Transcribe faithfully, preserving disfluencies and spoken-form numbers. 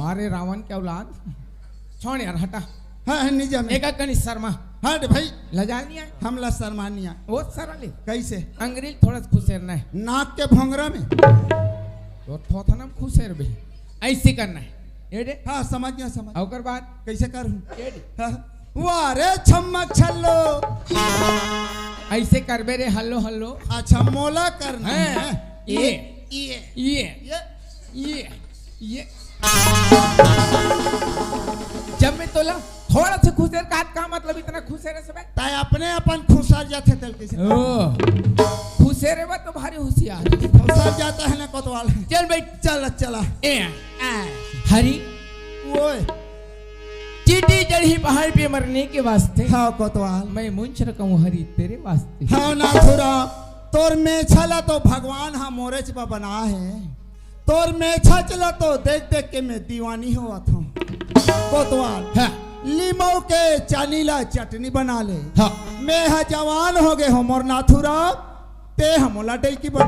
अरे रावण के औलाद, छोड़ यार, हटा। हाँ, हाँ, निजा में। एक कनी शर्मा। हट भाई। लजाल नहीं आए। हमला शर्मा नहीं आए। वो सारा ले। कैसे? अंग्रेज थोड़ा सा खुसेरना है। नाक के भोंगरा में। तो थोथना में खुसेर बे। ऐसे करना है। ये दे। हाँ, समझ गया, समझ। ओकर बाद? कैसे करूँ? ये दे। हाँ। वाह रे छम्मक छल्लो। ऐसे करबे रे, हल्लो, हल्लो। अच्छा, मोला करना हाँ, है। ये, ये, ये, ये। ये, ये, ये। जब मैं तोला थोड़ा सा खुसेर का, का मतलब इतना खुसेरे से बे? ताय अपने अपन खुसर जाथे तल कैसे? ओ, खुसेरे बा तो भारी होशियार। खुसर जाता है ना कोतवाल। चल बैठ। चल, चला। ए, आ। हरी। ओए। चींटी चढ़ी पहाड़ पे मरने के वास्ते। हाँ, कोतवाल। मैं मुंछ रखा हूँ हरी तेरे वास्ते। हाँ, नाथुरा, तोर मेछा ला तो भगवान हा मोरेच बा बना है। तोर मेछा चला तो देख देख के मैं दीवानी होवत हूँ। कोतवाल, हाँ। लीमऊ के चानी ला चटनी बना ले। हाँ। मैं हा जवान हो गए हो मोर नाथुरा, ते हा मोला डैकी बना।